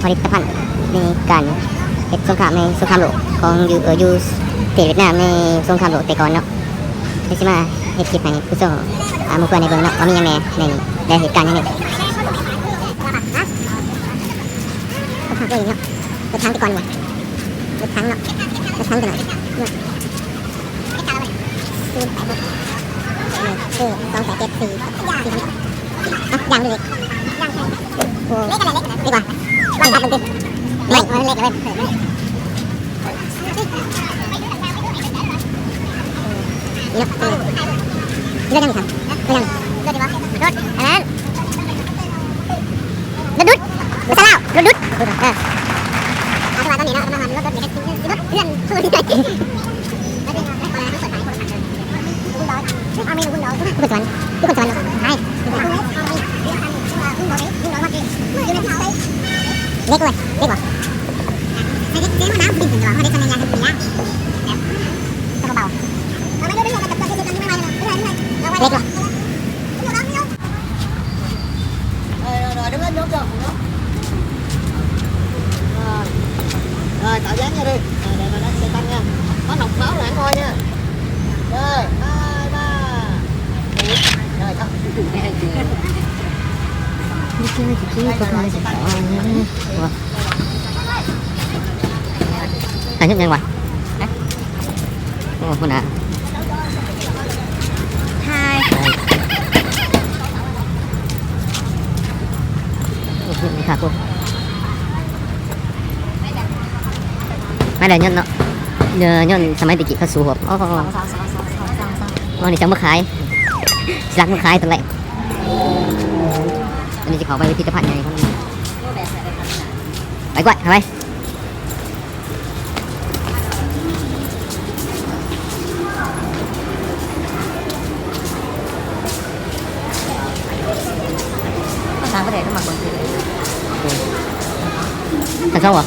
ຜະລິດຕະພັນໃນການເຮັດສົງຄາມໃນສົງຄາມໂລກຂອງ ຢູ່ ເອີ ຢູ່ປະເທດຫວຽດນາມໃນສົງຄາມໂລກແຕ່ກ່ອນເນາະ. ເຮົາຊິມາເຮັດຄລິບໃຫ້ຜູ້ຊົມ ອາ ໝູ່ເພື່ອນໄດ້ເບິ່ງເນາະ ວ່າມີຫຍັງແດ່ໃນນີ້ ແລະ ເຫດການຫຍັງແດ່. ລົດຖັງແຕ່ກ່ອນນີ້ ລົດຖັງເນາະ ລົດຖັງຕົວນັ້ນ ເອີ ສອງແປດເຈັດສີ່ ສີ່ພັນ ອ່ະ ຢ່າງເລັກ ໂອ້ ເລັກກວ່າ ມັນຕັດລົງຕິ ເລັກ ເລັກເລີຍ ເອີ ນີ້ເນາະ ເອີ ນີ້ເລີຍ ຍັງອີກຄັນ ເອີ ຍັງ ລົດ ອັນນັ້ນ ລົດດຸດ ພາສາລາວ ລົດດຸດ ເອີ ເອົາ ແຕ່ວ່າຕອນນີ້ເນາະ ກຳລັງວ່າລົດ ລົດນີ້ ລົດເຮືອນ ເລັກເວີຍ ເລັກບໍ່ ເລັກ ເລັກບໍ່ ເລັກບໍ່ Rồi, rồi, rồi, đứng lên, nhốt giò của nó. Rồi. Rồi, tạo dáng nha đi. Rồi, để mà nó sẽ tăng nha. Có nọc máu là ăn thôi nha. Rồi, hai, ba. Rồi, xong. Đây, sẽ tăng nha. Ủa? Anh nhấp nhanh quá. Hả? ໂອ້ ພຸ້ນນະ ຖ່າຍ ໂອ້ ຄັກໂອ້ ມາແລ້ວ ຍ້ອນເນາະ ຍ້ອນສະໄໝແຕ່ກີ້ເຂົາສູ້ຮົບ ອໍ ອັນນີ້ຈັ່ງມາຂາຍ ຊິລັກມາຂາຍຕອນແລກ ອັນນີ້ຊິເຂົ້າໄປພິພິທະພັນໃຫຍ່ ໄປກວ່າ ເຂົ້າໄປ. ພາສາປະເທດກໍມັກເບິ່ງ ຊັ້ນສອງບໍ່?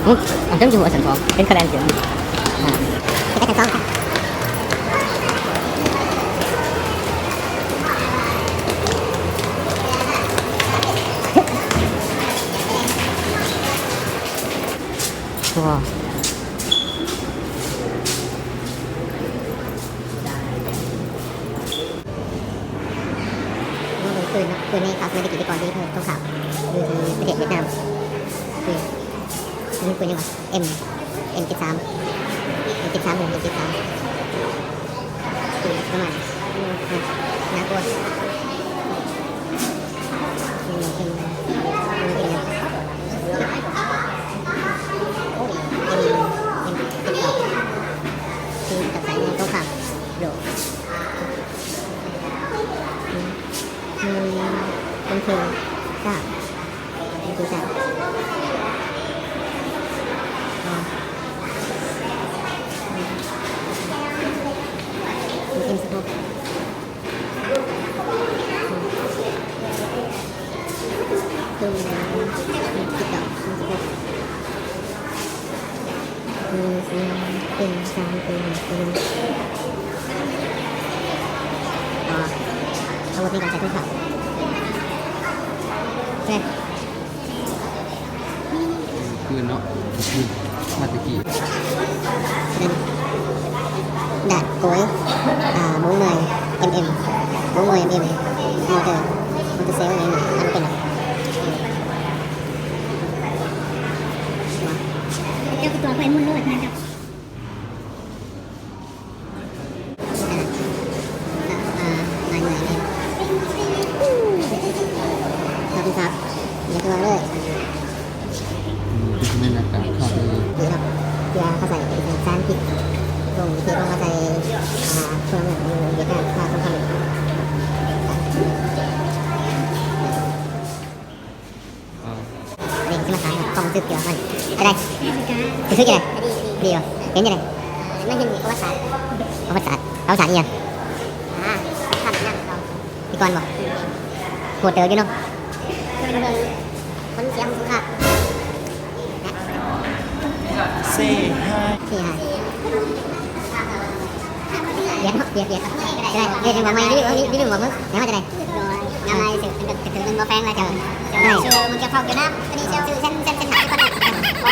ອຸ້ຍ ອັນເທິງຢູ່ຊັ້ນສອງ ເຫັນຄະແນນເຕັມ ອ່າ ເປັນຊັ້ນສອງ ວ້າວ ໂອ້ ປືນເນາະ ປືນໃນຄາບສະໄໝແຕ່ກີ້ ແຕ່ກ່ອນທີ່ເຂົາສົງຄາມຢູ່ທີ່ປະເທດຫວຽດນາມ ປືນ ມີປືນຫຍັງວະ ເອັມ ເອັມເຈັດສາມ ເອັມເຈັດສາມ ເອີ ເອັມເຈັດສາມ ປະມານ ໜ້າກົວ. ເພີ່ມແລ້ວ ສິບເກົ້າ ສິບຫົກ ເປັນສາມ ເປັນ ເປັນ ອໍ ອາວຸດໃນການໃຊ້ສົງຄາມ ແມ່ນ. ຄືນເນາະ ຄືນມາແຕ່ກີ້ ດາດໂກຍ ອ່າ ໂມງໜ່ວຍ ເອັມເອັມ ໂມງໜ່ວຍ ເອັມເອັມ ມໍເຕີ ມໍເຕີເຊວ ຫຍັງນີ້ ມັນເປັນ ເຈົ້າຄືຕົວຂ້ອຍໝຸນໂລດນະ ອ່າ ອ່າ ລາຍເມືອງເດ້ ຮັບຜິດຊອບ ຢ່າຕົວະເລີຍ ອືມ ຄືຊິແມ່ນອາກາດຄັກເລີຍ ດີເນາະ ເພື່ອເຂົາໃຊ້ເອກະສານຜິດ ລົງທີ່ລົງມາໃສ່ ອ່າ ພົນລະເມືອງຢູ່ຫວຽດນາມ ຖ້າຕ້ອງການ ອ່າ ອັນນີ້ຊິມາຖາມຄວາມຮູ້ສຶກກ່ຽວກັບມັນ ຈັ່ງໃດ? ຮູ້ສຶກຈັ່ງໃດ? ດີ ດີ ດີບໍ່? ເປັນຈັ່ງໃດ? ເອີ ມັນເຫັນປະຫວັດສາດ ປະຫວັດສາດ ປະຫວັດສາດອີ່ຫຍັງ? ອ່າ ທຳນັ້ນເຂົາ ແຕ່ກ່ອນບໍ່? ໂຫດເຕີບຢູ່ເນາະ ເບິ່ງ ເບິ່ງ ຜົນເສຍຂອງສົງຄາມ ເຊຮາຍ ເຊຮາຍ ວຽດເນາະ ວຽດ ວຽດ ໄດ້ ວຽດຍັງບໍ່ໃໝ່ ໄດ້ ໄດ້ ໄດ້ ບໍ່ເບິ່ງ ແນວວ່າຈັ່ງໃດ? ໂດຍ ງາມຫຼາຍ ເຊິ່ງເປັນກະເທີຍເບິ່ງ ແຂວງລະເຈົ້າ. ເອີ ຊື່ມັນກ່ຽວເຂົ້າກ່ຽວນ້ຳ ອັນນີ້ຊື່ເຊັ່ນ ເຊັ່ນ ເຊັ່ນ ບໍ່ໄກປານໃດ. ໂອ້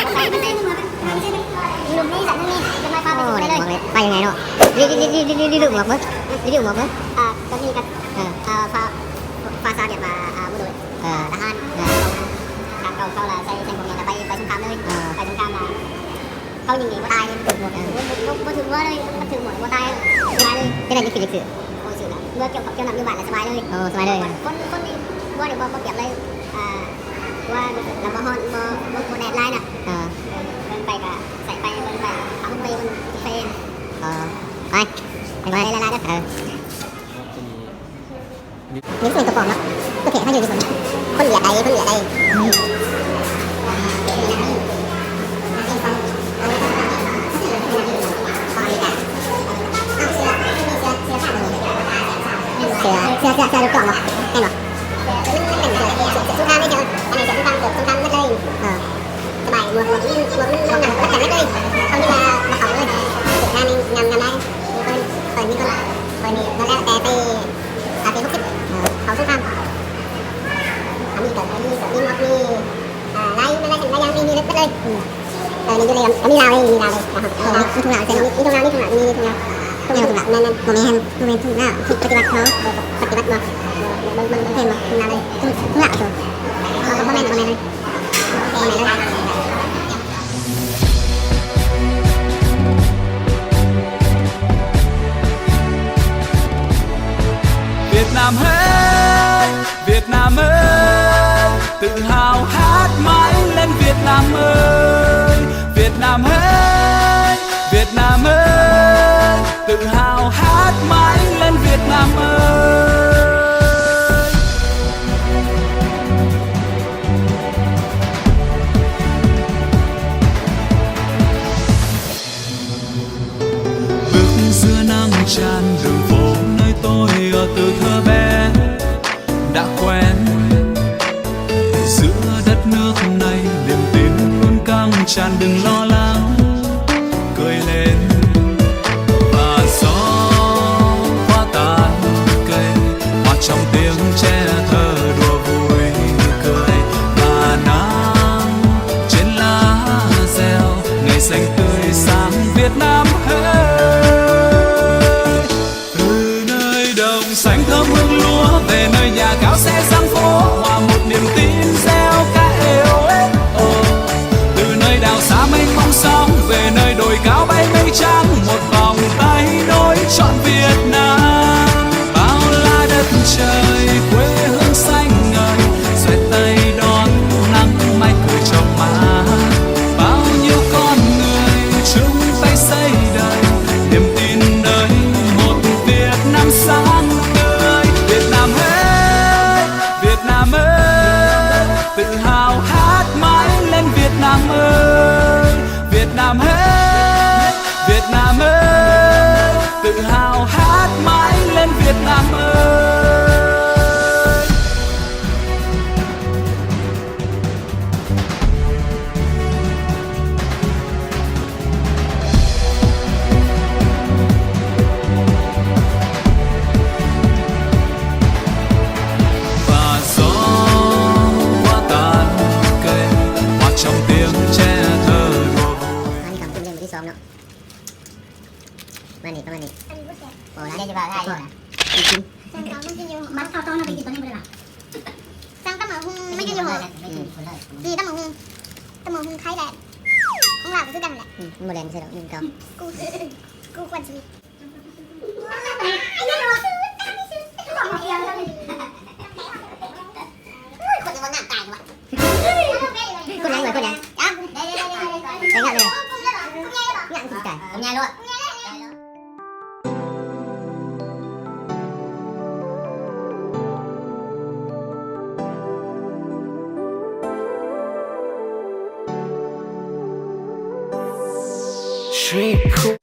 ໄປຍັງໄງເນາະ ຣີວິວໝວກເບິ່ງ ຣີວິວໝວກເບິ່ງ. ອ່າ ກໍມີກັນ ເອີ ອ່າ ພາ ພາສາວຽດວ່າ ອ່າ ບໍ່ໂດຍ ເອີ ທະຫານ ເອີ ຂອງທາງເກົ່າເຂົາລະໃສ່ ໃສ່ໝວກນີ້ລະໄປ ໄປສົງຄາມເລີຍ ເອີ ໄປສົງຄາມລະ ເຂົາຍິງນີ້ບໍ່ຕາຍ ຖືກໝວກ ເອີ ບໍ່ ບໍ່ ບໍ່ຖືກຫົວເລີຍ ຄັນຖືກໝວກບໍ່ຕາຍ ຕາຍເລີຍ. ເຮັດໄດ້ຈັ່ງຄືຈັ່ງຊື່ ໂອ້ຍ ຊື່ລະ ເມື່ອກ່ຽວ ກ່ຽວນ້ຳຢູ່ບ້ານລະສະບາຍເລີຍ. ໂອ້ ສະບາຍເລີຍ. ຄົນ ຄົນນີ້ບໍ່ໄດ້ ບໍ່ ບໍ່ປຽບເລີຍ ອ່າ ວ່າລະບໍ່ຮ້ອນ ບໍ່ ບໍ່ ບໍ່ແດດຫຼາຍນະ. ເອີ ເບິ່ງໄປກະໃສ່ໄປ ເບິ່ງໄປເອົາໄປເບິ່ງເຟນ. ອໍ ໄປ ໄປຫຼາຍໆເດີ. ເອີ ມີສ່ວນປະກອບເນາະ ໂອເຄ ເຮົາຢູ່ທີ່ສຸດ ຄົນວຽດໃດ ຄົນວຽດໃດ ອືມ ເສື້ອ ເສື້ອ ເສື້ອ ເສື້ອລູກນ້ອງບໍ່ ແມ່ນບໍ່ ມັນເປັນເສື້ອ ເສື້ອສົງຄາມເດ້ ອັນນີ້ເສື້ອສົງຄາມ ເກີບສົງຄາມໝົດເລີຍ ເອີ ສະບາຍ ໝວກ ໝວກ ໝວກມັນ ມັນໜັກ ມັນກັນໄດ້ເລີຍ ເຂົາມີວ່າບໍ່ເຂົ້າເລີຍ ເກີດງານງາມ ງາມຫຼາຍ ເພິ່ນ ເພິ່ນມີຄົນ ຂ້ອຍນີ້ກໍແລ້ວແຕ່ໄປ ອາ ປີຫົກສິບ ເອີ ເຂົ້າສົງຄາມ ອັນນີ້ກໍ ອັນນີ້ກໍມີໝວກ ມີ ອ່າ ຫຼາຍ ຫຼາຍ ຫຼາຍຢ່າງ ມີ ມີເບິດເລີຍ ອືມ ເອີ ມີຢູ່ໃນ ກໍມີລາວເດ້ ມີລາວເດ້ ເອີ ມີ ມີທຸງລາວ ມີ ມີທຸງລາວ ມີທຸງລາວ ມີ ມີທຸງລາວ ທຸງລາວ ແມ່ນ ບໍ່ແມ່ນ ບໍ່ແມ່ນທຸງລາວ ທຸງປະຕິວັດເຂົາ ປະຕິວັດບໍ່ ເບິ່ງ ເບິ່ງ ເຫັນບໍ່ ທຸງລາວເດ້ ທຸງ ທຸງລາວ ເອີ ບໍ່ແມ່ນ ບໍ່ແມ່ນເລີຍ. ວຽດນາມເອີຍ ວຽດນາມເອີຍ tự hào hát mãi lên Việt Nam ơi, Việt Nam ơi, Việt Nam ơi, tự hào hát mãi lên Việt Nam ơi. ອັນນີ້ກໍເປັນເລື່ອງທີສອງເນາະ ປະມານນີ້ ປະມານນີ້ ອັນນີ້ບໍ່ແຊບ ບໍ່ຫຼາຍ ເດ ຈະວ່າຫຼາຍຢູ່ນະ ກິນ ແຊບຕອນມັນກິນຢູ່ ມັນເຂົ້າຕອນເຮົາໄປກິນຕອນນີ້ບໍ່ໄດ້ຫວາ ສັ່ງຕຳບັກຫຸ່ງ ມັນກິນຢູ່ຫໍ ອືມ ນີ້ຕຳບັກຫຸ່ງ ຕຳບັກຫຸ່ງໄທແລນ ຂອງລາວກໍຄືກັນນັ້ນແຫຼະ ອືມ ມັນບໍ່ແລນໃສ່ດອກ ໜຶ່ງເກົ້າ ກູ ກູຄວັນຊີວິດ ຄົນຍັງເລີຍ ຄົນຍັງ ໄປງານເລີຍ ງານຊິຕາຍ ໃຫຍ່ໂລດ Street cool.